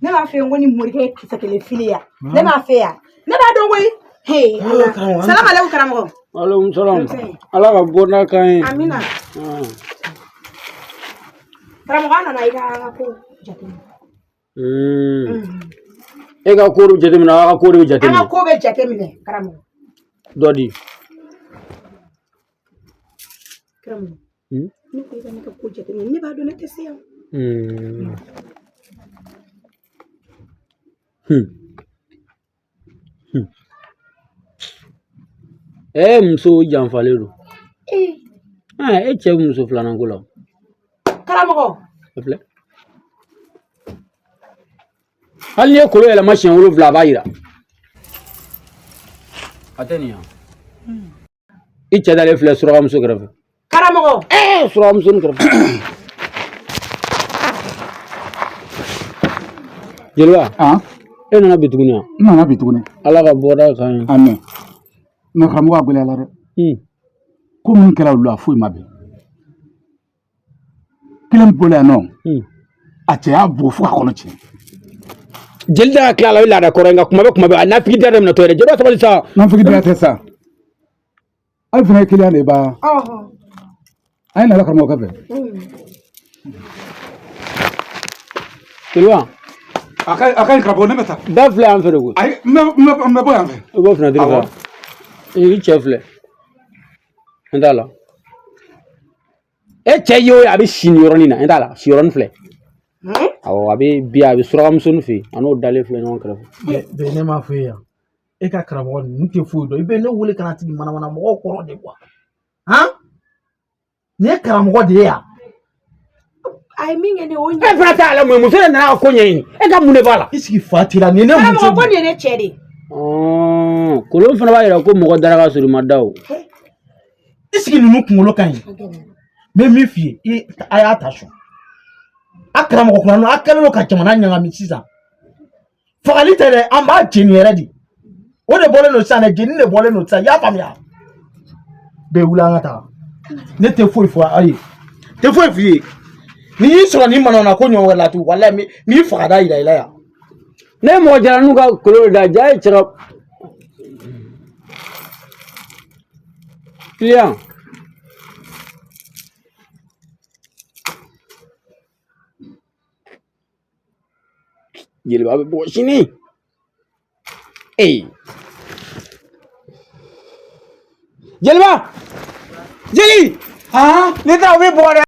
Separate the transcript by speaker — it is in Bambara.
Speaker 1: Ne b'a fɛ ko ni morikɛ ye kisɛ kelen fili yan. Ne b'a fɛ yan. Ne b'a dɔn koyi. Hey, Ala. Salam alaikum karamɔgɔ.
Speaker 2: Aleykum salam. Ala ka bɔda k'an ye.
Speaker 1: Amina. Karamɔgɔ, an nana i ka an ka ko jateminɛ.
Speaker 2: E ka ko de bɛ jateminɛ, aw ka ko de bɛ
Speaker 1: An ka
Speaker 2: jateminɛ.
Speaker 1: ko bɛ jateminɛ karamɔgɔ.
Speaker 2: Dɔ di.
Speaker 1: Karamɔgɔ. Ne ko i ka ne ka ko jateminɛ. Ne b'a dɔn ne tɛ se yan.
Speaker 2: E muso janfalen don. E cɛ bɛ muso filanan ko la.
Speaker 1: Karamɔgɔ.
Speaker 2: A filɛ. Hali n'i ye kolo yɛlɛma siɲɛ 7, a b'a yira. A tɛ nin yan. I cɛ dalen filɛ surakamuso kɛrɛfɛ.
Speaker 1: Karamɔgɔ.
Speaker 2: Surakamuso nin kɛrɛfɛ. Jeliba. E nana bi tuguni wa?
Speaker 3: N nana bi tuguni.
Speaker 2: Ala ka bɔda k'an ye.
Speaker 3: Amin. Mɛ karamɔgɔ, a gɛlɛyala dɛ. Ko min kɛra olu la, foyi ma bɛn. Kelen bɔla yan nɔ, a cɛ y'a bugɔ fo ka kɔnɔ tiɲɛ.
Speaker 2: Jeli da ka tila a la, o ye laada kɔrɔ ye, nka kuma bɛ kuma bɛɛ a nafigi da de minɛ tɔ yɛrɛ. Jeliba, sabali sa.
Speaker 3: Nafigi da tɛ sa. Aw fana ye kiliyan de ba. A ye nana karamɔgɔ kɛfɛ.
Speaker 2: Jeliba.
Speaker 3: A ka ɲi karamɔgɔ, ne bɛ taa.
Speaker 2: Da filɛ yan fɛ de koyi.
Speaker 3: Ayi, n bɛ bɔ yan fɛ.
Speaker 2: I b'o fana fɛ. I cɛ filɛ. N t'a la. E cɛ ye o ye, a bɛ si nin yɔrɔnin na. N t'a la, si yɔrɔnin filɛ. Awɔ, a bɛ bi, a bɛ surakamusonin fɛ yen, a n'o dalen filɛ ɲɔgɔn kɛrɛfɛ.
Speaker 4: Bɛn, ne m'a fɔ e yan, e ka karamɔgɔ ninnu tɛ foyi dɔn. I bɛ ne wele ka na sigi manamana mɔgɔw kɔrɔ de kuwa. Han, nin ye karamɔgɔ de ye yan.
Speaker 1: A ye min kɛ ne o
Speaker 2: E
Speaker 1: ɲɛ.
Speaker 2: fana t'a la mun ye, muso de nana ka ko ɲɛɲini, e ka mun de b'a la?
Speaker 4: I sigi fa t'i la, nin ye ne muso
Speaker 1: Karamɔgɔ, ko
Speaker 4: de
Speaker 1: nin ye ne cɛ de ye.
Speaker 2: Kolon fana b'a yira ko mɔgɔ dara ka sɔrɔ i ma da o.
Speaker 4: I sigi, ninnu kunkolo ka ɲi. N bɛ min f'i ye, i a y'a ta sɔn a karamɔgɔ kura ninnu, a kɛlen don ka jamana ɲagami sisan. Fagali tɛ dɛ, an b'a jeni yɛrɛ de. O de bɔlen don sisan dɛ, jeni de bɔlen don sisan, i y'a faamuya? Bɛɛ wuli, an ka taa. Ne tɛ foyi fɔ aw ye, tɛ foyi f'i ye. N'i y'i sɔrɔ nin manamana ko ɲɔgɔn wɛrɛ la tugun, walayi n b'i faga da yira i la yan.
Speaker 2: Ne ye mɔgɔ jalaninw ka kolon de da, ja ye cɛ ka kiliyan. Jeliba bɛ bɔ sini. Ee. Jeliba! Jeli! Ne taara, u bɛ bugɔ dɛ.